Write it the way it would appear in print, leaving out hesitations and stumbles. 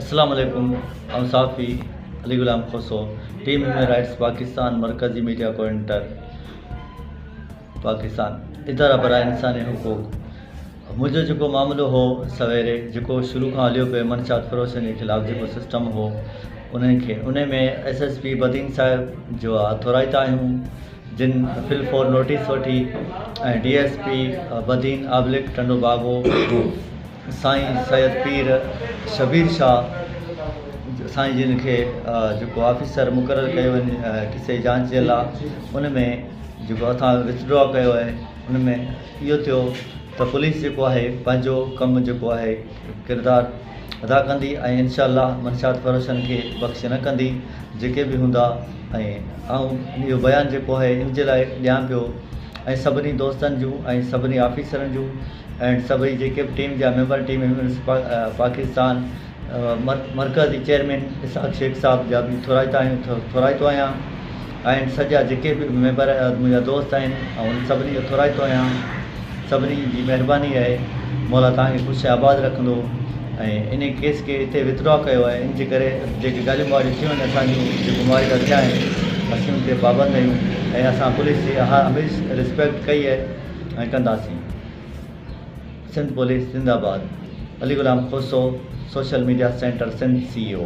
السلام عليڪم آئون صحافي Ali Ghulam Khoso team human rights Pakistan مرڪزي ميڊيا ڪوآرڊينيٽر پاڪستان اداره برائي انساني حقوق منهنجو جيڪو معاملو هو سويري جيڪو شروع کان هليو پئي منشيات فروشن جي خلاف جيڪو سسٽم هو انهن کي ان ۾ ايس ايس پي بدين صاحب جو ٿورائتا آهيون جن فل فور نوٽيس وٺي ۽ D S P Badin oblique Tando Bago سائين سيد پير شبير شاهه سائين جن کي جيڪو آفيسر مقرر ڪيو وڃي قصي جانچ جي لاء ان ۾ جيڪو اسان وٿڊرا ڪيو آهي ان ۾ اهو ٿيو ته پوليس جيڪو آهي پنهنجو ڪم جيڪو آهي ڪردار ادا ڪندي ۽ انشاء الله منشيات فروشن کي بخش نه ڪندي جيڪي به هوندا ۽ آئون اهو بيان جيڪو آهي ان جي لاء ڏيان پيو ۽ سڀني دوستن جون ۽ سڀني آفيسرن جون ۽ سڀئي جيڪي به ٽيم جا ميمبر ٽيم هيومن پاڪستان مرڪزي چيئرمين اسحاق شيخ صاحب جا به ٿورائتا آهيون ٿورائتو آهيان ۽ سڄا جيڪي به ميمبر منهنجا دوست آهن آئون انهن سڀني جو ٿورائتو آهيان سڀني جي مهرباني آهي مولا توهان کي خوش ۽ آباد رکندو ۽ ان ڪيس کي هتي وٿڊرا ڪيو آهي ان جي ڪري جيڪي ڳالهيون ٻاڙيون ٿيون آهن اسان جون جيڪو معاهدا ٿيا آهن اسين ان تي پابند آهيون ۽ اسان پوليس جي هميشه ريسپيڪٽ ڪئي آهي ۽ ڪنداسين. سنڌ پوليس زنده باد. Ali Ghulam Khoso social media centre Sindh C E O.